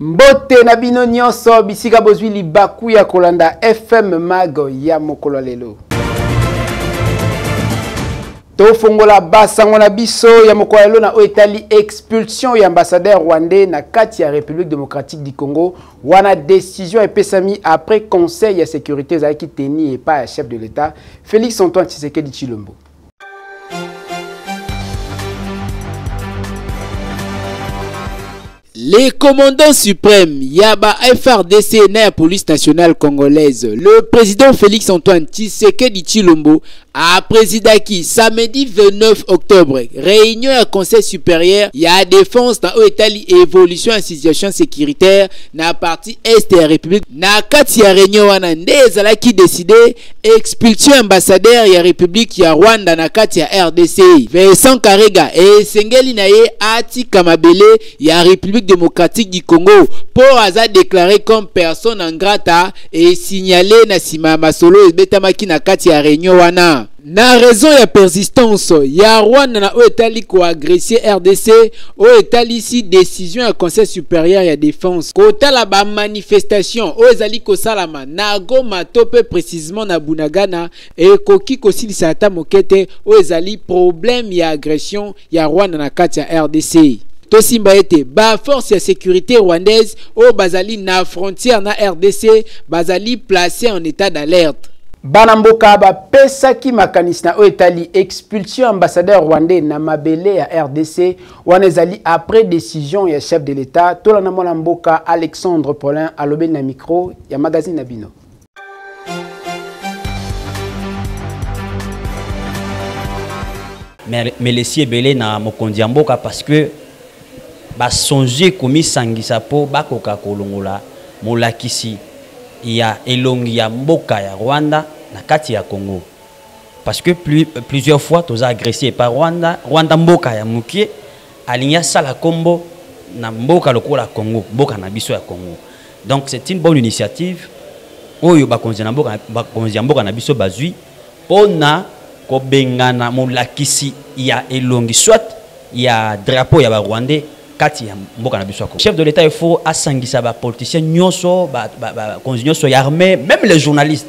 Mbote na bino nyonso bisika bozwi libaku ya kolanda FM Mag ya mokolo ya lelo. Tofongola basango na biso ya mokolo ya lelo na oyo etali expulsion ya ambassadeur rwandais na kati ya République démocratique du Congo. Wana décision epesami après conseil ya sécurité ezalaki teni epai ya chef de l'État Félix Antoine Tshisekedi Tshilombo. Le commandant suprême ya ba FARDC na ya police nationale congolaise, le président Félix Antoine Tshisekedi Tshilombo a présidaki samedi 29 octobre réunion ya conseil supérieur ya défense na oyo etali évolution ya situation sécuritaire na partie est ya République. Na kati ya réunion wana nde ezalaki décidé expulsion ambassadeur ya République ya Rwanda na kati ya RDC Vincent Karega esengeli na ye atika mabele ya République démocratique du Congo po aza déclaré comme personne non grata et signalé na sima ya masolo ebetamaki na kati ya réunion wana. Na raison ya persistance ya Rwanda na oyo etali koagresser RDC, oyo etalisi décision ya Conseil supérieur ya défense kotala ba manifestation oyo ezali kosalama na Goma to pe précisément na Bunagana ekoki kosilisa ata moke te oyo ezali problème ya agression ya Rwanda na kati ya RDC. Tosimba ete ba force ya sécurité rwandaise oyo bazali na frontière na RDC bazali placé en état d'alerte. Bana mboka bapesaki makanisi na oyo etali expulsion ambassadeur rwandais na mabele ya RDC wana ezali après décision ya chef de l'État. Tolanda mwana mboka Alexandre Paulin alobeli na micro ya magazine na bino. Melesi ebele na mokonzi ya mboka parce que basonge komisangisa po bakoka kolongola molakisi ya elongi ya mboka ya Rwanda na kati ya Congo. Parce que plusieurs fois toza agressé par Rwanda, Rwanda mboka ya mukie alingi asala kombo na mboka lokola Congo, mboka na biso ya Congo. Donc c'est une bonne initiative oyo bakonzi na mboka, bakonzi ya mboka na biso bazwi pona kobengana molakisi ya elongi soit ya drapeau ya ba Rwandais kati ya mboka na biso ya Congo. Chef de l'État il faut asangisa ba politiciens nyonso, ba konzi nyonso ya armée, même les journalistes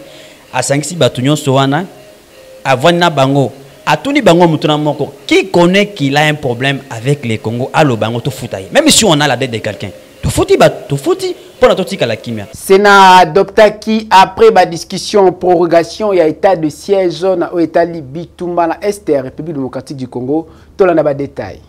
asangisi bato nyonso wana avandi na bango atuni bango mutu na moko qui connaît qu'il a un problème avec les Congo alo bango to futa ye. Même si on a la dette de quelqu'un to futi ba to futi pona to tika la kimia. Sénat adoptaki après ba discussion prorogation ya état de siège na o état Bitumba na Est ya République démocratique du Congo. Tolanda ba détail.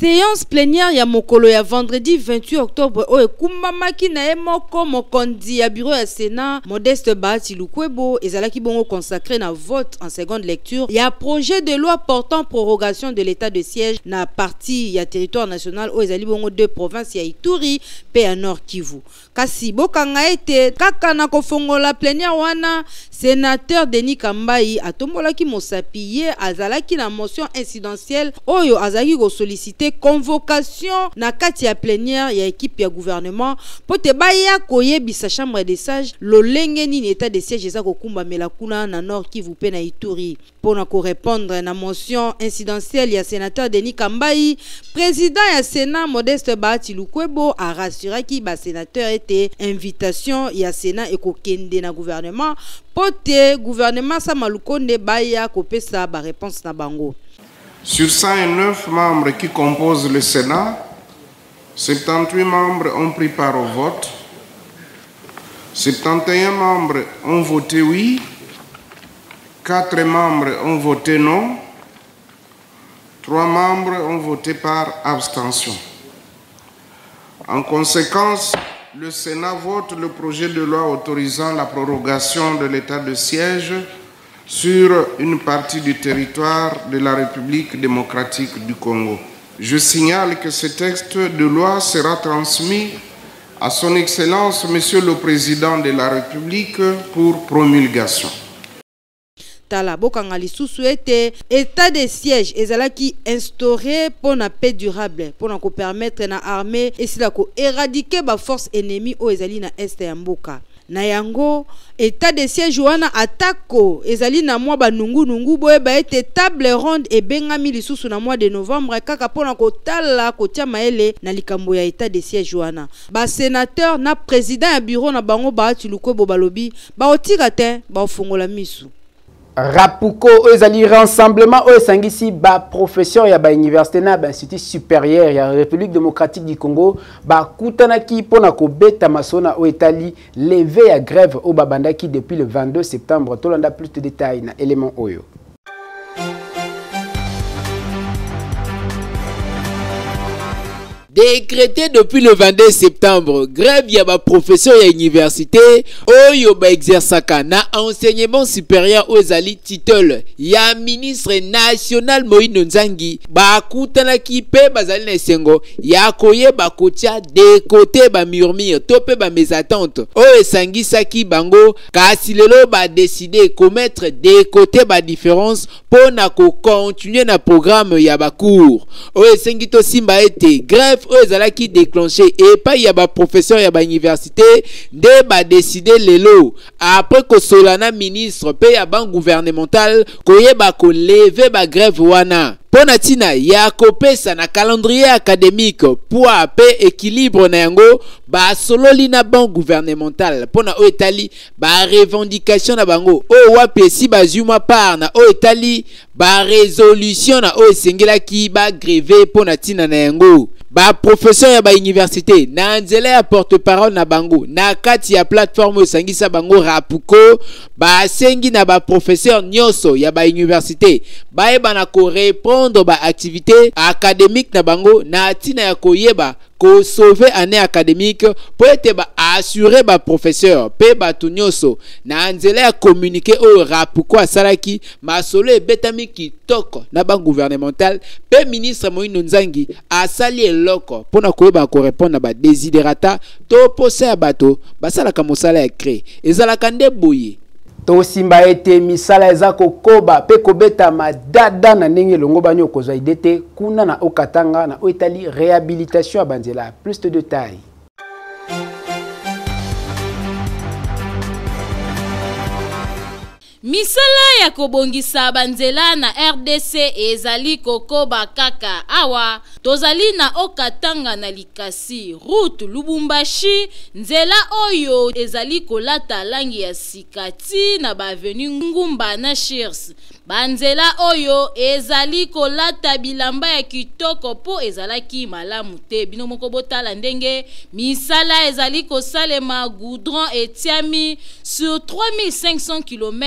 Séance plénière ya mokolo ya vendredi 28 octobre oyo ekumbamaki na ye moko mokonzi ya bureau ya Sénat Modeste Bahati Lukwebo ezalaki bongo consacré na vote en seconde lecture ya projet de loi portant prorogation de l'état de siège na partie ya territoire national oyo ezali bongo deux provinces ya Ituri pe ya Nord Kivu. Kasi bokanga ete kaka na kofongola plénière wana sénateur Denis Kambayi atombolaki mosapi ye azalaki na motion incidentielle oyo azalaki kosolliciter convocation na kati ya plénière ya équipe ya gouvernement po te baya koyebisa chambre des sages lolenge nini état de siège eza kokumbamela kuna na Nord Kivu pe na Ituri. Pour répondre na motion incidentielle ya sénateur Denis Kambayi, président ya Sénat Modeste Bahati Lukwebo a rassuré ki ba sénateur était invitation ya Sénat ekokende na gouvernement po te gouvernement Sama Lukonde baya kopesa ba réponse na bango. Sur 109 membres qui composent le Sénat, 78 membres ont pris part au vote, 71 membres ont voté oui, 4 membres ont voté non, 3 membres ont voté par abstention. En conséquence, le Sénat vote le projet de loi autorisant la prorogation de l'état de siège sur une partie du territoire de la République démocratique du Congo. Je signale que ce texte de loi sera transmis à son Excellence, Monsieur le Président de la République, pour promulgation. Tala bokanga lisusu ete état de siège ezalaki instauré pour na paix durable pour na ko permettre na armée esila ko éradiquer ba force ennemie oyo ezali na est ya mboka. Na yango, etat de siège wana atako ezali na mwa banungunungu, boyeba ete table ronde ebengami lisusu na mois de novembre kaka mpona kotala kotia mayele na likambo ya etat de siège wana. Basénateur na président ya bureau na bango Bahati Lukwebo balobi baotika te, baofongola misu. Rapuko oyo ezali rassemblement oyo esangisi baprofesseur ya bauniversité na bainstitut supérieur ya République démocratique du Congo, bakutanaki mpona kobeta masolo na oyo etali levée ya grève oyo babandaki depuis le 22 septembre. Tolanda plus de détails na élément oyo. Décrété depuis le 22 septembre, grève ya baprofesseur ya université oyo baexersaka na enseignement supérieur oyo ezali tutelle ya ministre national Moindo Nzangi, bakutanaki mpe bazali na esengo ya koyeba kotia de côté bamurmure to mpe bamésentente oyo esangisaki bango. Kasi lelo badécider komettre de côté badifférence mpo na kocontinuer na programme ya bacours. Oyo esengi tosimba ete grève oyo ezalaki déclenché epai ya baprofesseur ya bauniversité nde badécider lelo, après kosola na ministre mpe ya banc gouvernemental, koyeba kolever bagrève wana mpo na ntina ya kopesa na calendrier académique poids mpe équilibre na yango. Basololi na banc gouvernemental mpo na oyo etali barevendication na bango, oyo wapi esi bazwi mwa part na oyo etali barésolution na oyo esengelaki bagrève. Mpo na ntina na yango, baprofesseur ya bauniversité na nzela ya porte-parole na bango na kati ya plateforme oyo esangisa bango Rapuko, basengi na baprofesseur nyonso ya bauniversité bayeba na koreprendre baactivité académique na bango na ntina ya koyeba kosauver année académique, mpo ete baassurer baprofesseur mpe bato nyonso. Na nzela ya communiqué oyo Rapuko asalaki, masolo ebetami kitoko na banc gouvernemental mpe ministre Moindo Nzangi asali eloko mpona koyeba korépondre na badesiderata to posa ya bato basalaka mosala ya CREI. Ezalaka nde boye. Tosimba ete misala eza kokoba mpe kobeta madada na ndenge elongo bani okozwa ide te kuna na Haut-Katanga na oyo etali réhabilitation ya banzela. Plus de détails. Misala ya kobongisa banzela na RDC ezali kokoba kaka. Awa tozali na Haut-Katanga, na Likasi, route Lubumbashi. Nzela oyo ezali kolata langi ya sika ti na baavenue Ngumba na Chirs. Banzela oyo ezali kolata bilamba ya kitoko mpo ezalaki malamu te. Bino moko botala ndenge misala ezali kosalema. Goudron etiami sur 3500 km,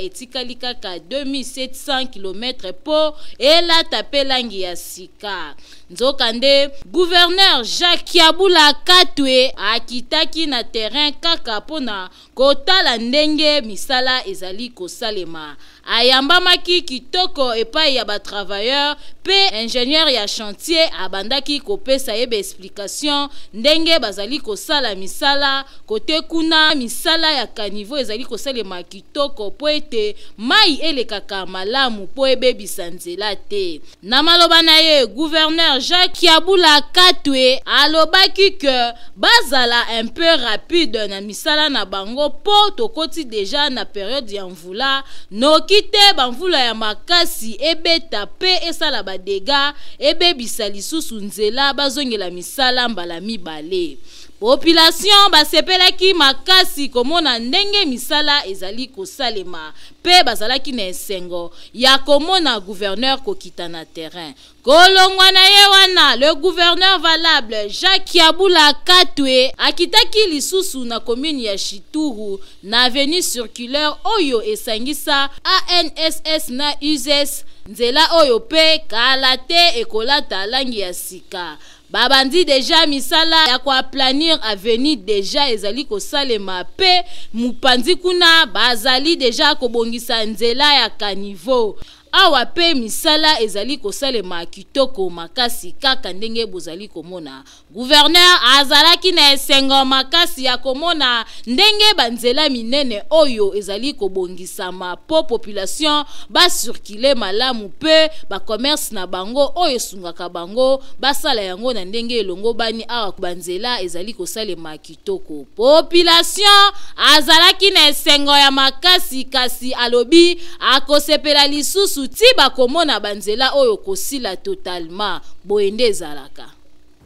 etikali kaka 2700 km mpo elata mpe langi ya sika. Nzokande gouverneur Jacques Kyabula Katwe akitaki na terrain kaka mpona kotala ndenge misala ezali kosalema. Ayambamaki kitoko epai ya batravailleur mpe ingénieur ya chantier abandaki kopesa ye baexplication ndenge bazali kosala misala. Kote kuna, misala ya caniveau ezali kosalema kitoko mpo ete mai elekaka malamu mpo ebebisa nzela te. Na maloba na ye, gouverneur Jacques Kyabula Katwe alobaki ke bazala un peu rapide na misala na bango mpo tokoti déjà na période ya mvula, noki te bamvula ya makasi ebeta mpe esala badégâts, ebebisa lisusu nzela, bazongela misala mbala mibale. Population basepelaki makasi komona ndenge misala ezali kosalema mpe bazalaki na esengo ya komona gouverneur kokita na terrain. Kolongwa na ye wana, le gouverneur valable Jacques Kyabula Katwe akitaki lisusu na commune ya Shituru, na avenue circulaire oyo esangisa ANSS na USS. Nzela oyo mpe kala te ekolata langi ya sika. Babandi déjà misala ya koaplanir avenue, déjà ezali kosalema mpe mopanzi kuna bazali déjà kobongisa nzela ya caniveau. Awa pe misala ezali kosalema kitoko makasi kaka ndenge bozali komona. Gouverneur azalaki na esengo makasi ya komona ndenge ba nzela minene oyo ezali kobongisama po population ba circuler malamu pe ba commerce na bango oyo esungaka bango basala yango na ndenge elongobani awa ba nzela ezali kosalema kitoko. Population azalaki na esengo ya makasi kasi alobi akosepela lisusu ti bakomona ba nzela oyo kosila totalement. Boye nde ezalaka.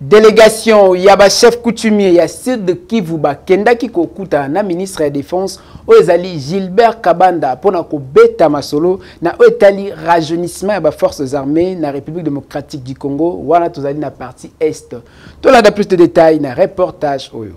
Delegation ya ba chefs coutumiers ya Sud Kivu bakendaki kokutana na ministre ya Defense oyo ezali Gilbert Kabanda mpona kobeta masolo na oyo etali rajeunissement ya ba forces armées na République démocratique du Congo. Wana tozali na partie Est. Tolanda plus de détails na reportage oyo.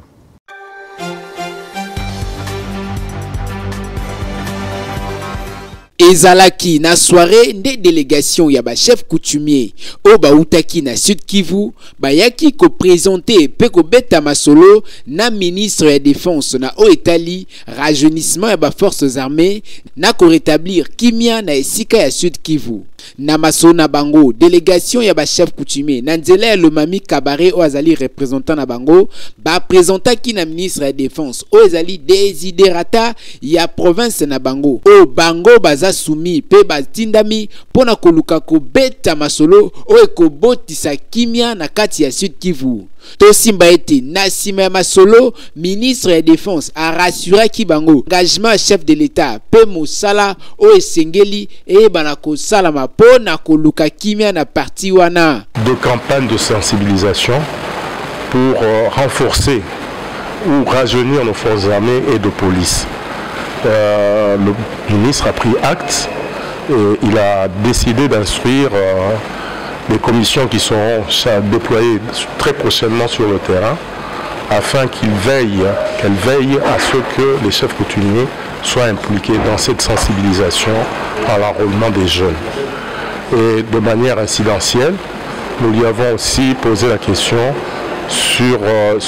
Ezalaki na soirée nde délégation ya ba chefs coutumiers oyo bautaki na Sud Kivu bayaki ko présenter pe kobeta masolo na ministre ya Défense na oyo etali rajeunissement ya ba forces armées na ko rétablir kimia na esika ya Sud Kivu. Na masolo na bango, delegation ya ba chefs coutumiers na nzela ya Lomami Kabare oyo azali représentant na bango, ba présentaki na ministre ya Defense oyo ezali desiderata ya province na bango oyo bango baza soumis pe batindami pona koluka kobeta masolo oyo ekobotisa kimia na kati ya Sud Kivu. Tosimba ete na sima ya masolo, ministre ya Defense a rassuraki bango engagement ya chef de l'Etat pe mosala oyo esengeli eyebana kosalama po na koluka kimia na partie wana. De campagnes de sensibilisation pour renforcer ou rajeunir nos forces armées et de police. Le ministre a pris acte et il a décidé d'instruire des commissions qui seront déployées très prochainement sur le terrain afin qu'elles veillent à ce que les chefs coutumiers soient impliqués dans cette sensibilisation à l'enrôlement des jeunes. Et de manière incidentielle, nous lui avons aussi posé la question sur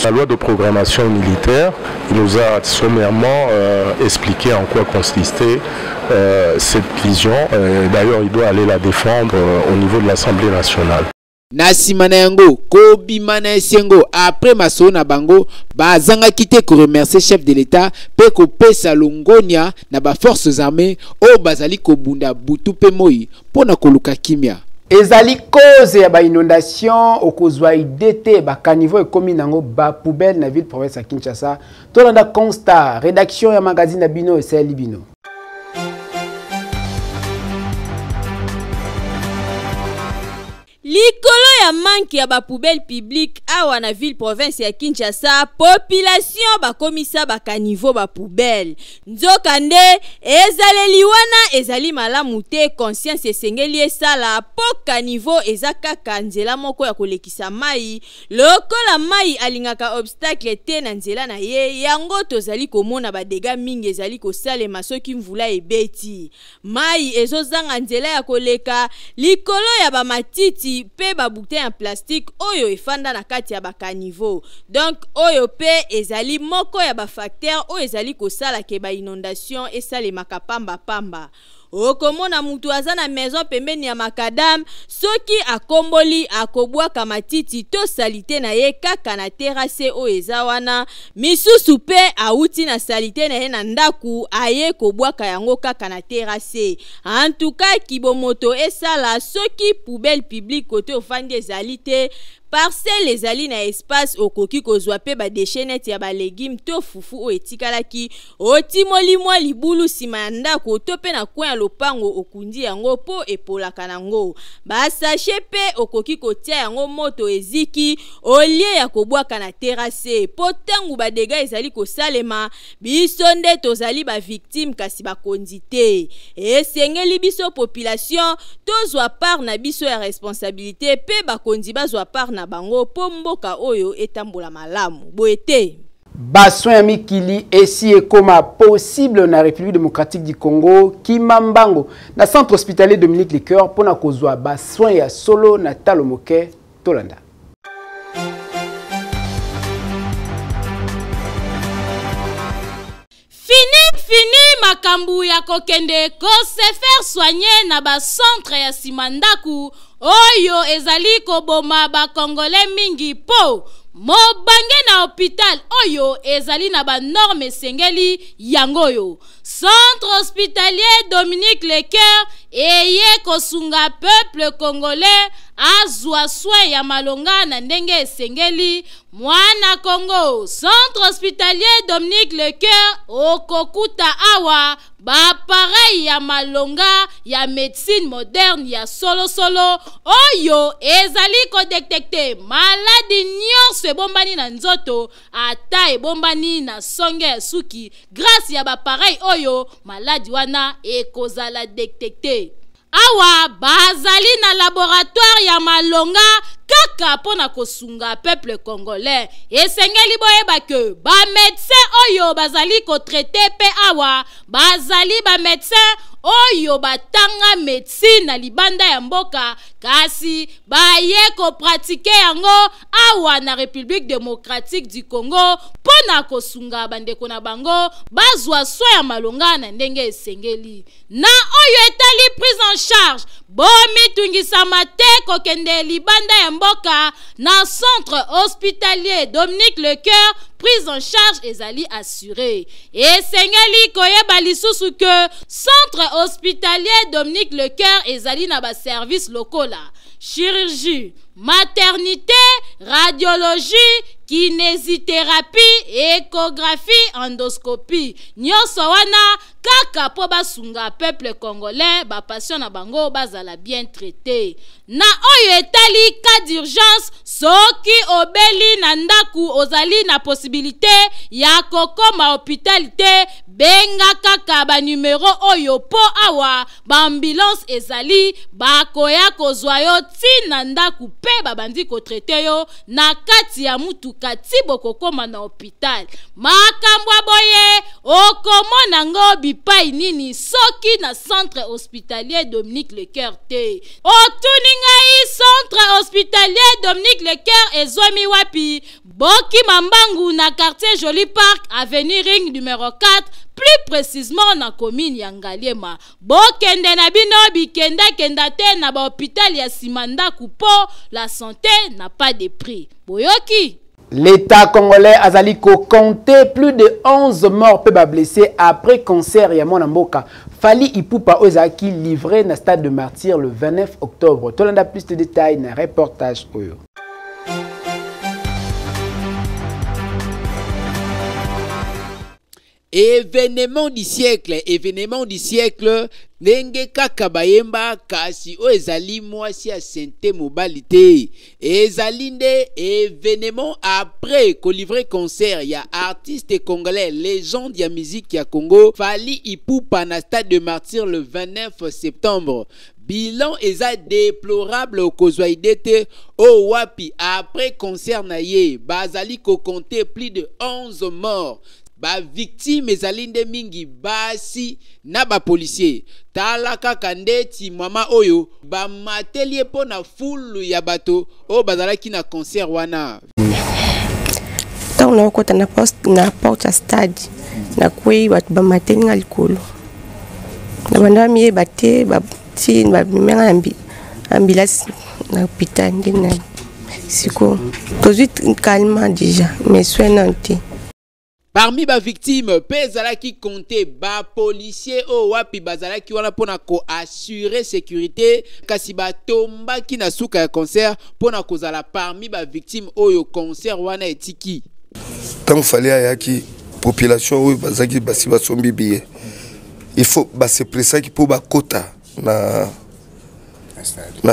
la loi de programmation militaire. Il nous a sommairement expliqué en quoi consistait cette vision. D'ailleurs, il doit aller la défendre au niveau de l'Assemblée nationale. Na nsima na yango, kobima na esengo après masolo na bango, bazangaki te koremercier chef de l'État pe kopesa longonia na ba forces armées oyo bazali kobunda butu pe moi mpo na koluka kimia. Ezali cause ya ba inondation okozwa idée te ba caniveau ekomi nango ba poubelle na ville province ya Kinshasa. Tolanda constat rédaction ya magazine na bino esali bino. Likolo ya manque ya ba poubelle publique awa na ville province ya Kinshasa, population bakomisa ba caniveau ba poubelle. Nzoka nde ezaleli wana ezali malamu te, conscience esengeli esala po caniveau eza kaka nzela moko ya kolekisa mai. Lokola mai alingaka obstacle te na nzela na ye, yango tozali komona ba dégâts mingi ezali kosalema soki mvula ebeti. Mai ezozanga nzela ya koleka likolo ya ba matiti pe ba bouteille en plastique oyo efanda na kati ya ba caniveau. Donc oyo pe ezali moko ya ba facteur oyo ezali kosala ke ba inondation esalemaka pamba pamba. Okomona mutu aza na maison pembeni ya makadam, soki akomboli akobwaka matiti to salite na ye kaka na terrasse oyo eza wana, misusu pe awuti na salite na ye na ndaku aye kobwaka yango kaka na terrasse. En tout cas kibomoto esala soki poubelle publique kote ofandi ezali te, parcelle ezali na espace okoki kozwa pe ba déchets net ya ba légumes to fufu oyo etikalaki, otimoli mwa libulu sima ya ndako to pe na coin ya lopango okundi yango po epolaka nango. Ba sachet pe okoki kotia yango moto eziki au lieu ya kobwaka na terrasse, po tangu ba dégâts ezali kosalema biso nde tozali ba victime kasi bakonzi te. Esengeli biso population tozwa part na biso ya responsabilité pe bakonzi bazwa part na bango po mboka oyo etambola malamu. Boye te. Ba soins ya mikili esi ekoma possible na République démocratique du Congo, Kimambango, na centre hospitalier Dominique Lecoeur mpona kozwa ba soins ya solo na talo moke Tolanda. Fini, fini, makambo ya kokende ko se faire soigner na ba centre ya sima ndaku oyo ezali koboma ba congolais mingi po mobange na hopital oyo ezali na ba norme esengeli yango oyo Centre hospitalier Dominique Lecoeur eye kosunga peuple congolais azwa soin ya malonga na ndenge esengeli. Mwana Congo, Centre hospitalier Dominique Lecoeur okokuta awa ba appareil ya malonga ya medecine moderne ya solosolo oyo ezali kodetecte maladi nyonso ebombani na nzoto ata ebombani na songe ya suki. Grace ya ba appareil oyo maladi wana ekozala detecte. Awa bazali na laboratoire ya malonga kaka mpo na kosunga peuple congolais. Esengeli boyeba ke ba medecin oyo bazali kotraite mpe awa bazali ba medecin oyo batanga medecine na libanda ya mboka, kasi baye kopratike yango awa na Republique democratique du Congo mpo na kosunga bandeko na bango bazwa soin ya malonga na ndenge esengeli. Na oyo etali prise en charge, bomitungisama te kokende libanda ya mboka na centre hospitalier Dominique Lecoeur, prise en charge ezali assurée. Esengeli koyeba lisusu que centre hospitalier Dominique Lecoeur ezali na ba service lokola chirurgie, maternité, radiologie, kinésithérapie, échographie, endoscopie. Nyonso wana kaka po basunga peuple congolais, ba patients na bango bazala bien traité. Na oyo etali cas d'urgence, soki obeli na ndaku ozali na possibilité ya kokoma hôpital te, benga kaka ba numero oyo po awa ba ambulance ezali, bakoya kozwa yo ti na ndaku pe babandi kotraite yo na kati ya mutuka ti bokokoma na hôpital. Makambo ya boye okomona ngo bipai nini soki na centre hospitalier Dominique Lecoeur te? Otuni ngai centre hospitalier Dominique Lecoeur ezwami wapi? Bokima mbangu na quartier Joli Parc, avenue Ring numéro 4, plus précisément na commune ya Ngaliema. Bokende na bino bikenda-kenda te na ba hôpital ya sima ndaku po la santé n'a pas de prix. Boyoki? L'État congolais azali ko compter plus de 11 morts pe ba blessés après concert ya mwana mboka Fally Ipupa oyo ezalaki livré na stade de Martyrs le 29 octobre. Tolanda plus de détails na reportage oyo. Événement du siècle, événement du siècle, ndenge kaka bayemba kasi oyo ezali mwasi ya sente mobali te. Ezali nde événement après kolivrer concert ya artiste congolais légende ya musique ya Congo Fally Ipupa na stade de Martyrs le 29 septembre. Bilan eza déplorable okozwa idée te oyo wapi après concert na ye bazali kocompter plus de 11 morts. Ba victime ezali nde mingi basi na ba policier. Tala kaka ndeti mama oyo ba mateli ye mpo na foule ya bato oyo bazalaki na concert wana. Ntango nakokota na poste, na porte ya stade, nakwei bato bamateli nga likolo. Na banda bamiyeba te, ti bamemi nga na ambulance na hôpital nde na sikoyo. Tozwi calmant déjà, mais soin nanu te. Parmi ba victimes, pe ezalaki compter ba policiers oyo wapi bazalaki wana pona ko assurer sécurité, kasi batombaki na suka ya concert pona kozala parmi ba victimes oyo concert wana etiki. Tango Fally ayaki, population oyo bazalaki basi basombi billet, il faut ba se pressaki po bakota na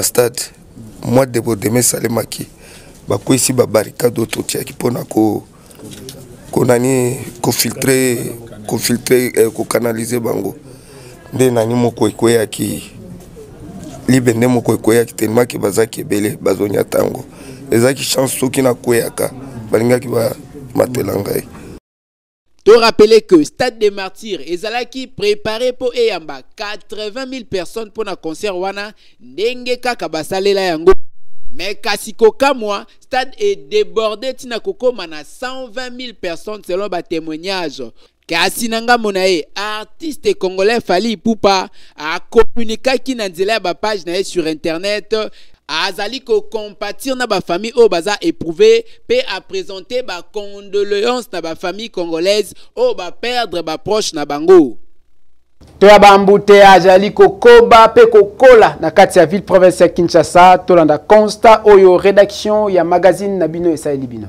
stade. Mois de débordement esalemaki, bakweyisi ba barricade oyo totiaki pona ko konani kofiltre, kofiltre kokanalize bango. Nde nani moko ekweyaki, libende moko ekweyaki tellement ke bazalaki ebele bazonyata yango. Ezalaki chance soki nakweyaka balingaki bamatela ngai. To rappeler que Stade des Martyrs ezalaki préparé po eyamba 80 000 personnes pour na concert wana ndenge kaka basalela yango. Mais kasi kokamwa, stade est débordé tina kokoma na 120 000 personnes selon ba témoignages. Kasi na ngambo na ye, artiste congolais Fally Ipupa acommuniquaki na nzela ya ba page na ye sur internet, azali ko compatir na ba famille oyo baza éprouvé pe a présenter ba condoléances na ba famille congolaise oyo ba perdre ba proche na bango. To ya ba embouteillage azali kokoba pe kokola na kati ya ville province ya Kinshasa. Tolanda constat oyo rédaction ya magazine na bino esaleli bino.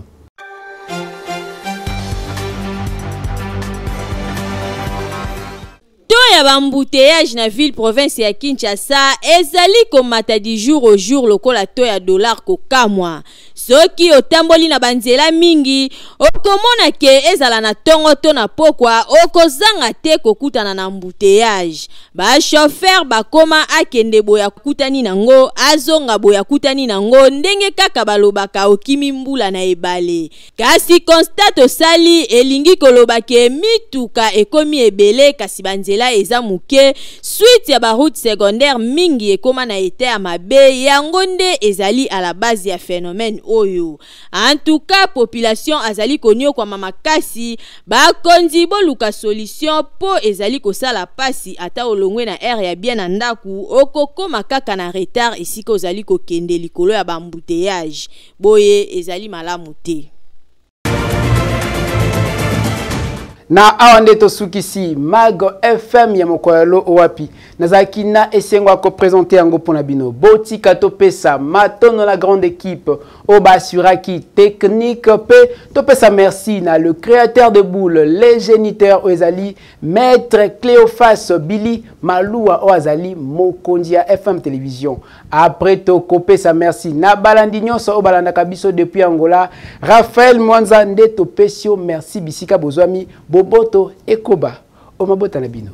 Taux ya ba embouteillage na ville province ya Kinshasa ezali komata du jour au jour lokola taux ya dollar kokamwa. Soki otamboli na banzela mingi, okomona ke ezala na tongo to na pokwa, okozanga te kokutana na embouteillage. Ba chauffeur bakoma akende boye akutani nango, azonga boye akutani nango, ndenge kaka balobaka okimi mbula na ebale. Kasi constat tosali elingi koloba ke mituka ekomi ebele kasi banzela eza moke, suite ya ba route secondaire mingi ekoma na etat ya mabe, yango nde ezali à la base ya phenomène oyo. En tout cas population azali konyokwama makasi, bakonzi boluka solution po ezali kosala pasi, ata olongwe na heure ya bien na ndaku okokoma kaka na retard esika ozali kokende likolo ya ba embouteillage. Boye ezali malamu te. Na awa nde tosukisi Mag FM ya mokolo ya lelo owapi nazalaki na esengo ya kopresente yango mpona bino. Botika topesa matono na grande équipe oyo baassuraki technique mpe topesa merci na le créateur de boule, le géniteur oyo ezali Maître Cléophas Billy Maluwa oyo azali mokonzi ya FM Télévision. Après tokopesa merci na balandi nyonso oyo balandaka biso depuis Angola. Raphaël Mwanza nde topesi yo merci bisika bozwami boboto ekoba o mabota na bino.